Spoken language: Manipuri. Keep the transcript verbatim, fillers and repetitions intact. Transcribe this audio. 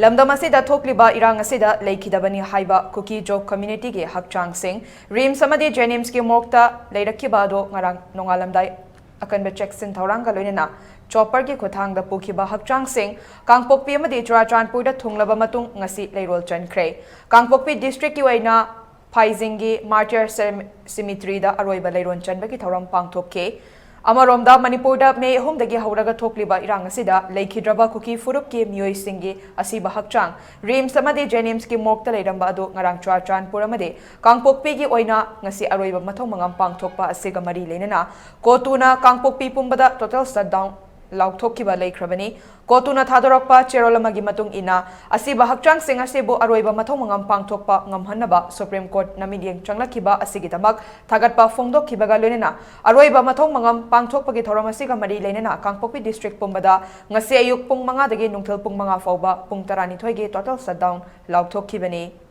ꯂꯝꯗꯝ ꯑꯁꯤꯗ ꯊꯣꯛꯂꯤꯕ ꯏꯔꯥꯡ ꯑꯁꯤꯗ ꯂꯩꯈꯤꯗꯕꯅꯤ ꯍꯥꯏꯕ ꯀꯨꯀꯤ ꯖꯣꯕ ꯀꯝꯃ꯭ꯌꯨꯅꯤꯇꯤꯒꯤ ꯍꯛꯆꯥꯡꯁꯤꯡ ꯔꯤꯝꯁ ꯑꯃꯗꯤ ꯖꯦꯅꯤꯝꯁꯀꯤ ꯃꯣꯔꯒꯇ ꯂꯩꯔꯛꯈꯤꯕ ꯑꯗꯨ ꯉꯔꯥꯡ ꯅꯣꯡꯉꯥꯜꯂꯝꯗꯥꯏ ꯑꯀꯟꯕ ꯆꯦꯛꯁꯤꯟ ꯊꯧꯔꯥꯡꯒ ꯂꯣꯏꯅꯅ ꯆꯣꯄꯔꯒꯤ ꯈꯨꯠꯊꯥꯡꯗ ꯄꯨꯈꯤꯕ ꯍꯛꯆꯥꯡꯁꯤꯡ ꯀꯥꯡꯄꯣꯛꯄꯤ ꯑꯃꯗꯤ ꯆꯨꯔꯥꯆꯥꯟꯄꯨꯔꯗ ꯊꯨꯡꯂꯕ ꯃꯇꯨꯡ ꯉꯁꯤ ꯂꯩꯔꯣꯜ ꯆꯟꯈ꯭ꯔꯦ꯫ ꯀꯥꯡꯄꯣꯛꯄꯤ ꯗꯤꯁꯇ꯭ꯔꯤꯛꯀꯤ ꯑꯣꯏꯅ ꯐꯥꯏꯖꯤꯡꯒꯤ ꯃꯥꯔꯇꯤꯌꯔ ꯁꯦꯝ-, ꯁꯤꯃꯤꯇ꯭ꯔꯤꯗ ꯑꯔꯣꯏꯕ ꯂꯩꯔꯣꯟ ꯆꯟꯕꯒꯤ ꯊꯧꯔꯝ ꯄꯥꯡꯊꯣꯛꯈꯤ꯫ ꯑꯃꯔꯣꯝꯗ, ꯃꯅꯤꯄꯨꯔꯗ ꯃꯦ ꯑꯍꯨꯝꯗꯒꯤ ꯍꯧꯔꯒ ꯊꯣꯛꯂꯤꯕ ꯏꯔꯥꯡ ꯑꯁꯤꯗ ꯂꯩꯈꯤꯗ꯭ꯔꯕ ꯀꯨꯀꯤ ꯐꯨꯔꯨꯞꯀꯤ ꯃꯤꯑꯣꯏꯁꯤꯡꯒꯤ ꯑꯁꯤꯕ ꯍꯛꯆꯥꯡ ꯔꯤꯝꯁ ꯑꯃꯗꯤ ꯖꯦꯅꯤꯝꯁꯀꯤ ꯃꯣꯔꯒꯇ ꯂꯩꯔꯝꯕ ꯑꯗꯨ ꯉꯔꯥꯡ ꯆꯨꯔꯥꯆꯥꯟꯄꯨꯔ ꯑꯃꯗꯤ ꯀꯥꯡꯄꯣꯛꯄꯤꯒꯤ ꯑꯣꯏꯅ ꯉꯁꯤ ꯑꯔꯣꯏꯕ ꯃꯊꯧ ꯃꯉꯝ ꯄꯥꯡꯊꯣꯛꯄ ꯑꯁꯤꯒ ꯃꯔꯤ ꯂꯩꯅꯅ ꯀꯣꯇꯨꯅ ꯀꯥꯡꯄꯣꯛꯄꯤ ꯄꯨꯝꯕꯗ ꯇꯣꯇꯦꯜ ꯁꯠꯗꯥꯎꯟ ꯂꯥꯎꯊꯣꯛꯈꯤꯕ ꯂꯩꯈ꯭ꯔꯕꯅꯤ꯫ ꯀꯣꯇꯨꯅ ꯊꯥꯗꯣꯔꯛꯄ ꯆꯦꯔꯣꯜ ꯑꯃꯒꯤ ꯃꯇꯨꯡ ꯏꯟꯅ, ꯑꯁꯤꯕ ꯍꯛꯆꯥꯡꯁꯤꯡ ꯑꯁꯤꯕꯨ ꯑꯔꯣꯏꯕ ꯃꯊꯧ ꯃꯉꯝ ꯄꯥꯡꯊꯣꯛꯄ ꯉꯝꯍꯟꯅꯕ ꯁꯨꯄ꯭ꯔꯤꯝ ꯀꯣꯔꯠꯅ ꯃꯤꯠꯌꯦꯡ ꯆꯪꯂꯛꯈꯤꯕ ꯑꯁꯤꯒꯤꯗꯃꯛ ꯊꯥꯒꯠꯄ ꯐꯣꯡꯗꯣꯛꯈꯤꯕꯒ ꯂꯣꯏꯅꯅ, ꯑꯔꯣꯏꯕ ꯃꯊꯧ ꯃꯉꯝ ꯄꯥꯡꯊꯣꯛꯄꯒꯤ ꯊꯧꯔꯝ ꯑꯁꯤꯒ ꯃꯔꯤ ꯂꯩꯅꯅ ꯀꯥꯡꯄꯣꯛꯄꯤ ꯗꯤꯁꯇ꯭ꯔꯤꯛ ꯄꯨꯝꯕꯗ ꯉꯁꯤ ꯑꯌꯨꯛ ꯄꯨꯡ ꯃꯉꯥꯗꯒꯤ ꯅꯨꯡꯊꯤꯜ ꯄꯨꯡ ꯃꯉꯥ ꯐꯥꯎꯕ ꯄꯨꯡ ꯇꯔꯥꯅꯤꯊꯣꯏꯒꯤ ꯇꯣꯇꯦꯜ ꯁꯠꯗꯥꯎꯟ ꯂꯥꯎꯊꯣꯛꯈꯤꯕꯅꯤ꯫